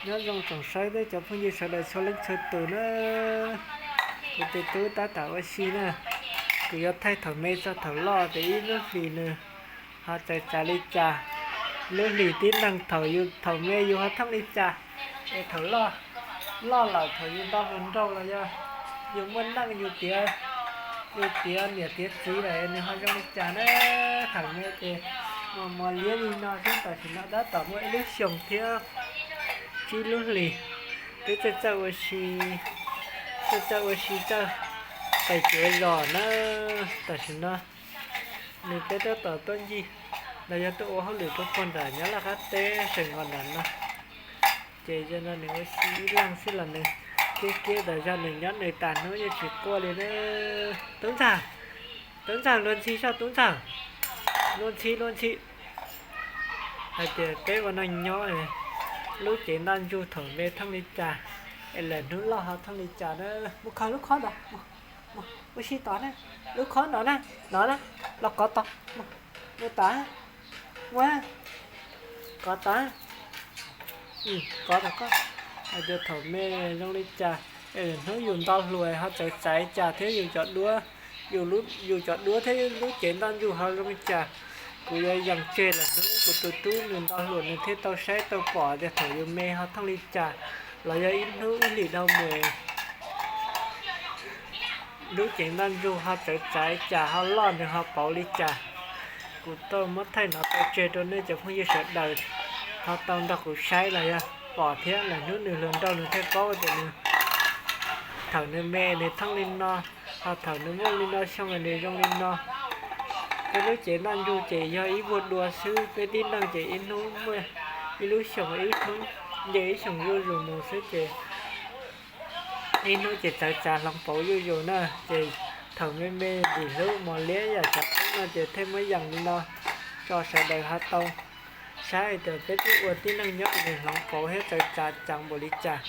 Nyob zoo tsoom saib thiab cov phooj ywg sawv daws txhua leej txhua tus na. Kuv tus tub tab tom ua si na. Kuv yuav thaij thaum me txog thaum loj tias ib lub hlis nws ho txawv txav li cas, lub hlis tib neeg thaum yus thaum me yus ho thooj li cas, es thaum loj, loj lawm thaum yus nto hluas nraug los yog yus muaj neej yus tiav, yus tiav niam tiav txiv lawm nws ho zoo li cas na. Thaum me ces mos mos liab li no xwb, tam sim no tab tom muaj ib lub xyoos thiab tsib lub hlis. Peb txawj txawj ua si, txawj txawj ua si txawj qais cuav zos na. Tam sim no nws peb tab tom tuaj ncig los yog tuaj ua hauj lwm rau puag nram Nyab Laj qab teb Sài Gòn nram no. Ces yog no nws ua si ib leeg xwb los nws kiab kiab tas zog, nws nyob nws tas hnub yeej tsis quaj li na. Tub Ntxawg, Tub Ntxawg, luag ntxhi soj Tub Ntxawg, luag ntxhi luag ntxhi. Hais tias peb ua neeg nyob, lub cev ntaj ntsug thaum me thooj li cas, es lawm hnub loj ho thooj li cas na. Mus khaws lub khob ntawd, mus, mus ua si tod na, lub khob no na, no na, los kov tod, mus tod, mus, kov tod, kov tod koj. Hais tias thaum me zoo li cas, es lawm hnub yus nto hluas ho txawv txav cas thiab yus cov duab, yus cov duab thiab lub cev ntaj ntsug ho zoo li cas. Kuv yuav yees tseg lawm hnub kuv tus tub nws nto hluas nws thiaj tau saib tau pom tias thaum yus me ho thooj li cas, los yog ib hnub ib hlis dhau mus lub cev ntaj ntsug ho txawv txav cas ho loj nws ho pauv li cas. Kuv tau muab thaij no tau tseg rau nej cov phooj ywg sawv daws ho tau nrog kuv saib los yog pom thiab lawm hnub nws hluas nraug nws thiaj paub tias nws thaum nws me nws thooj li no, ho thaum nws muaj li no xyoo nws zoo li no. Peb lub cev ntaj ntsug ces yog ib vuag dua xwb, peb tib neeg ces ib hnub muaj ib lub xyoos ib hnub nce ib xyoos zuj zus mus xwb ces ib hnub ces txawv txav hloov pauv zuj zus na. Ces thaum me me ntxim hlub mos liab yam tsav qeeb no ces thiaj muab yees li no tso sawv daws ho tau saib tias peb twb ua tib neeg nyob nws hloov pauv thiab txawv txav cas npaum li cas.